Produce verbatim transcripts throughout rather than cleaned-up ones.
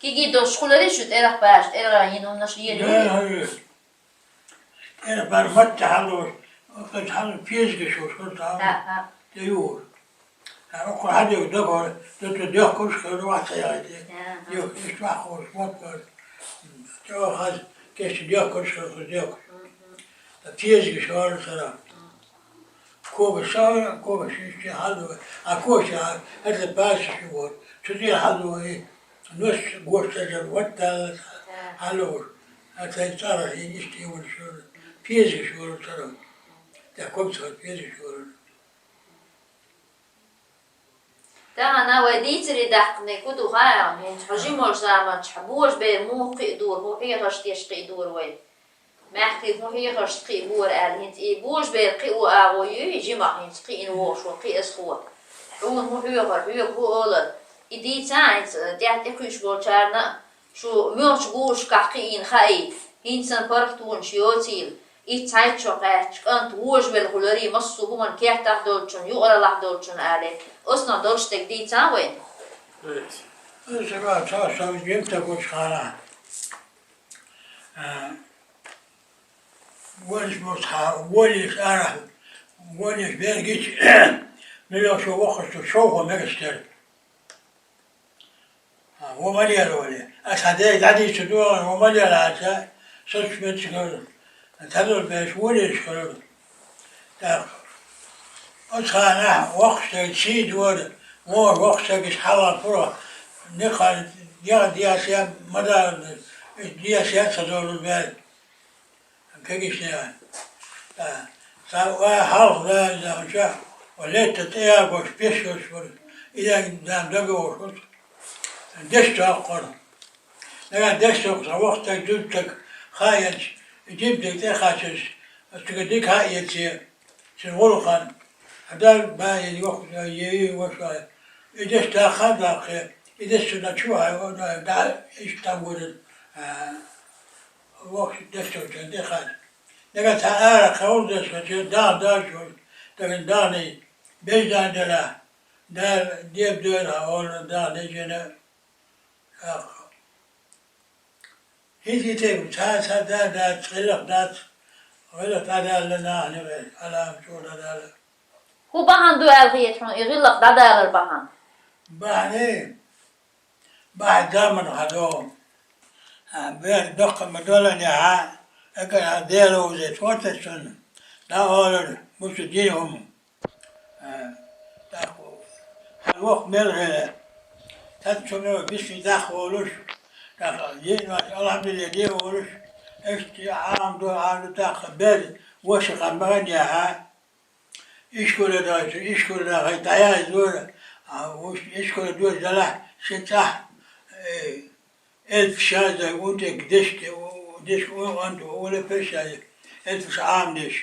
Кегий долуш хуьлура шу тӀерах баьш, тӀерах йина хӀуманаш лелийра? Яра, хьуьлуьйту. ТӀерах баьш матта хьаллош, оцу хьалла пезигаш йолуш хуьлу цхьа хӀума. ХӀа, хӀа. ТӀеюхура. ХӀа, оцу хьан дегӀ дагахь, дагахь дехкурш хир ду, вац ца яхийта. ХӀа, хӀа. Юха, иштта ваха хууш мотт бара. ЧӀогӀа хаза, кечча дехкурш хир ду, дехкуш. Мгм. Ткъа пезигаш хир ду цара. Когаш ша, когаш иштта хьалло, а когаш а, хӀара баьрса шу вара. Цу тӀера хьалло и, нос гуш цаьржа ватталла хьалло. А тайн цӀарах йина иштта йолуш вара. Пезаш вара цара. ТӀаккха ког цара пезаш вара. Тахана вай дийцаре даккхинарг хӀун ду хаьий, хӀинца хьо жимачу заманчохь божабер муха кхиадора, хӀун хьехарш деш кхиадора вай? Мехкий хӀун хьехаршца кхиабора аьлла, хӀинца и божабер кхио агӀо юй, жимах хӀинца кхиъна вогӀуш ву кхиазхо. Хьуна хӀун хьоьхура, хьоьга хӀун олура? И дийца хӀинца, тӀаьхьа тӀекхуьуш болчарна а, шу муьлхачу гӀуллакхашкахь кхиийна хаий, хӀинца санна паргӀатонаш йоцийла, итт цхьайтта шо кхаьчча, кӀант вожавелла хуьларий, массо а хӀуманна кертахь долчунна, юкъараллахь долчунна алий, оцунах долуш дерг дийца вайна? Аса ва цхьа сан гемтаг волчу ханахь. А, волуш бу цхьа, волуш ара, волуш бергича, муьлхха шо воккхачу шовхо мегаш тера. А, вон ма лела вале. Аса хьан дерг дӀадийцар ду, вон ма лела аьлча, соцуш меттиг хир ду. Тадор беш, волуш хир ду. ТӀаккха оцу ханахь воккхачу стеган сий дора, вон воккхачу стегаш хьалха пурах, некха дегӀ десен ма дара, десен ца долу бер. Кегийчара. Ца ва хьалха ваьлла ша, ва летта тӀеягош, пеш йолуш вара. И дагна дагавогӀуш вара. Деш токкхура. Нагахь деш токкхуш, вахтаг, дузтаг хаьа елча, и дибдерг тӀекхаччалц, аса цуьнга дика хьаэций, цуьнан гӀуллакхана. Хьан Далла бан йина йохуш, йий, ваша. И деш даха а даккхий, и деш цунна чу хьайван, да, иштта там вара, а, вахтаг деш токкхучунна тӀекхачча. Нагахь цхьа ара кховдаш хилча, даха даш вара, дагна дахний, беждан делахь, Дала дебадойла хьо олу, даха дешина, тӀаккха. ХӀинца и тайпа цхьа а сан да дац, гӀиллакх дац, гӀиллакх дӀадалла нахана вай, хьалам чӀогӀа дӀадалла. ХӀун бахьана ду аьлла хета хьуна и гӀиллакх дӀадалар бахьана? Бахьана, бахьана заман хьан догӀу. А, бер доккха ма долланехьа, эггара Дела вовзийта хӀоттар цунна, дӀа олура, бу шу дийна хӀума. А, тӀаккха хьан воккха мел хилла, цхьацца мел бисмилла даккха волуш, тӀаккха йиъна вац, алхьамдулиллахӀ де волуш, иштта Ӏамадо, Ӏамадо, тӀаккха бер, ваша хан бахана яхьа, ишколе даьлча, ишколе даха дӀаяздора, а, уьш ишколе доьжна делахь, шен цӀахь, э, элпаш яздай, унтӀег дешка, у-, дешка у-, анта, уле пеш яздай, элпаш Ӏамадеш,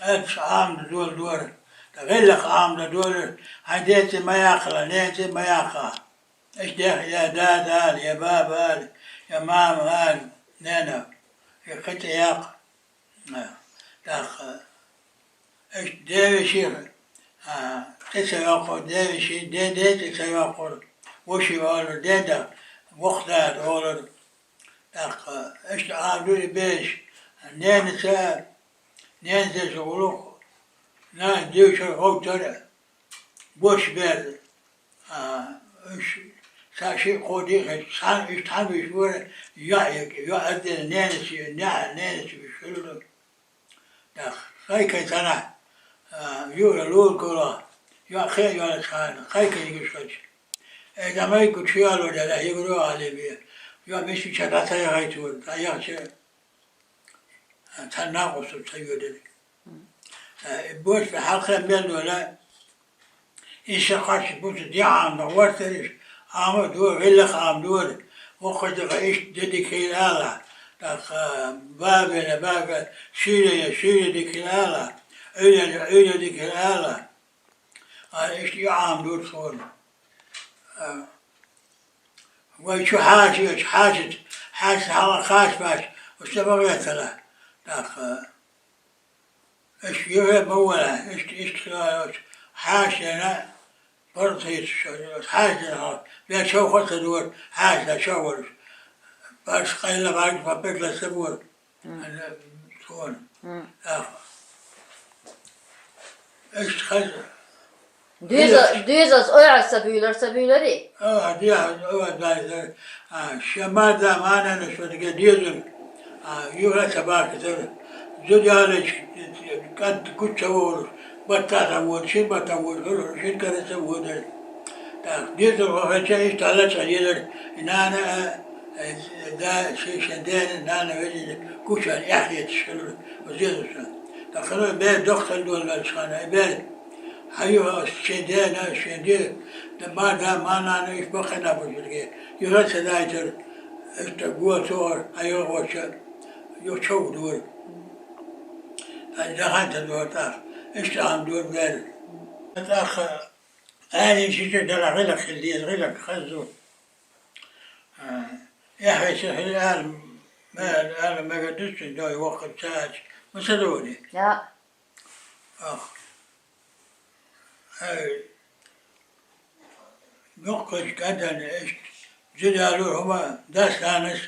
элпаш Ӏамадо доладора, ткъа гӀиллакх Ӏамадо долура, хьайн деца ма яккхала, неца ма яккха. Иштта дехьа я дада ала, я баба ала, я мама ала, нана, я кхин тӀе яккха. А, тӀаккха, иштта девеших, а, тӀе ца йоккхура, девешин, де, де тӀе ца йоккхура, воши олура, деда, воккха дада олура. ТӀаккха, иштта Ӏамадора и бераш, ненаца, ненаца шу гӀуллакх, нана девшар гӀовттара, бош бер, а, уьш, сан шиъ кхо дийхача, цхьаьна уьш цхьаьна вуьш вара, йоӀ, йоӀ ардена, ненас, неӀа, ненас вуьш хилла. ТӀаккха, хай кхин цхьанахь, а, юра лур кула, йоӀ кхин а йоьллачхьана, хай кхин гуш хилча. Э, дан май гучу яло дела, юра али бе. ЙоӀ мисича дӀа ца яхайта вара, дӀа яхча, цхьа накъосталла ца йоьдира. Э, и бош хьалхе мел дола, и ши кхаш буца диъ Ӏамадо вартариш, Ӏама а дора, гӀиллакх Ӏама дора, воккхачу декъа иштта де дика хила ала, тӀаккха бабе, бабе, шуьйре, шуьйре дика хила ала, Ӏуьйре, Ӏуьйре дика хила ала. А, иштта и Ӏамадора тхуна. А, вай чу хьаша йоцу, хьашаца, хьаша хьала кхача бац, оцу ма гӀертара. ТӀаккха, а, иштта юххе ма вара, иштта, иштта хила йоцу. Хьаша яна, Парцийца шо, хьаьждина хьо, бер шовхо ца дора, хьаьжда шо волуш. Барш къайла бӀаьрг папет ласа бора. М. Ана, суна. М. Ах. Иштта хаза. Дуьйза-, дуьйзалц ойхьа ца буьйлар, ца буьйларий? А, дехьа, а, дайзар. А, шен ма-, да, ма-, нана шо дика дезар. А, юха ца бахкатар. Зуда ялийча, кӀант гуча ца вогӀур. Баттахь ца вода, шин баттахь вода, шин кара ца вода. Так, дезар вахача, иштта лачкъа дезар. И нана, а, э, да, ши-, шен дена, нана везина, гуча аьхьеташ хилар. Оз дезар ша. Так, хӀара бер дохтар доллалчхьана, и бер. Хьан юха шен дена, шен де, да ма-, да ма-, нана, иш баккхий нах бу шуьга. Юха ца дайтар, иштта го цо, хьан юха вача, ю чов дур. Ай, даханта дур тӀаккха. Иштта ам дур бер. ТӀаккха аьлла ши чу дара гӀиллакх хила деза, гӀиллакх хаззу. А, эхь веце хила ала, ма-, ала мега дуьсу, дой воккха ца аьлча, ма ца дури. Я. Ах. Ай, дуккхачу кӀантана иштта зуда ялор хӀума дас-нанас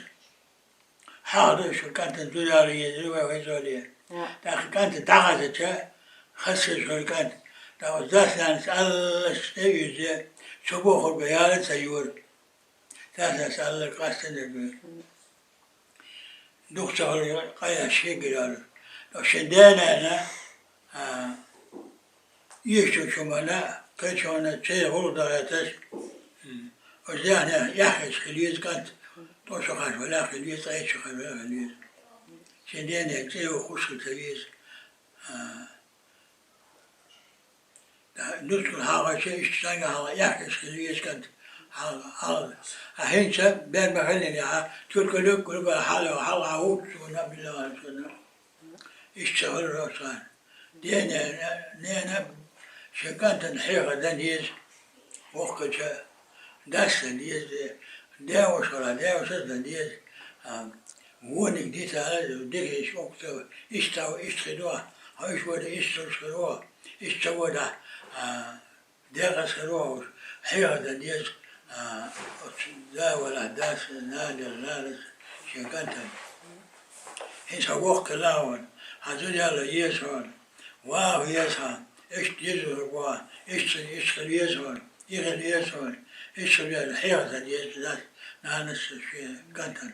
хьахадо шу кӀантана зуда яло еза вай везоле. Я. ТӀаккха кӀанта дӀахазача, хаза хила кӀант. ТӀаккха дас-нанас аллаш тӀе уьйзе, цу бохург яла ца юра. Дас-нанас аллар къастина ду. Дукха ца хилла къайла шегара. Ткъа шен денана, а, иштта чу мана, кхечона церан гӀуллакх дахийташ, м, оцу яхне яххьаш хила еза кӀант, тӀо шо хаш ваьлла хила еза, ткъа чу хаш ваьлла хила еза. Шен денан цӀе йохуш хила ца веза. А, Нускал хьагӀача иштта санга хьалха яхкаш хила веза кӀант. Хьалха, хьалха. А хӀинца бер ма хилина, хьа, тюрка луьггур бара хьалха, хьалха хӀутту суна, билла вара суна. Иштта хиларо царна. Дена, нена, шен кӀантана хьеха дан еза. Воккхача дас дан еза. Девушала, девушас дан еза. А, вониг дита, дехиш окта, иштта, иштта хи дуа, хьо иш вара, иштта хи дуа, иштта ца вара, а, декъас хи дуа, хьеха дан еза, а, оцу да вала, дас, нана, нанас, шен кӀантана. ХӀинца хьо воккха лахьон, хьан зуда яла еза хьуна, ваха веза хьан, иштта деза хӀума, иштта, иштта хила веза хьуна, и хила веза хьуна, иштта хила веза, хьеха дан еза дас, нанас шен кӀантана.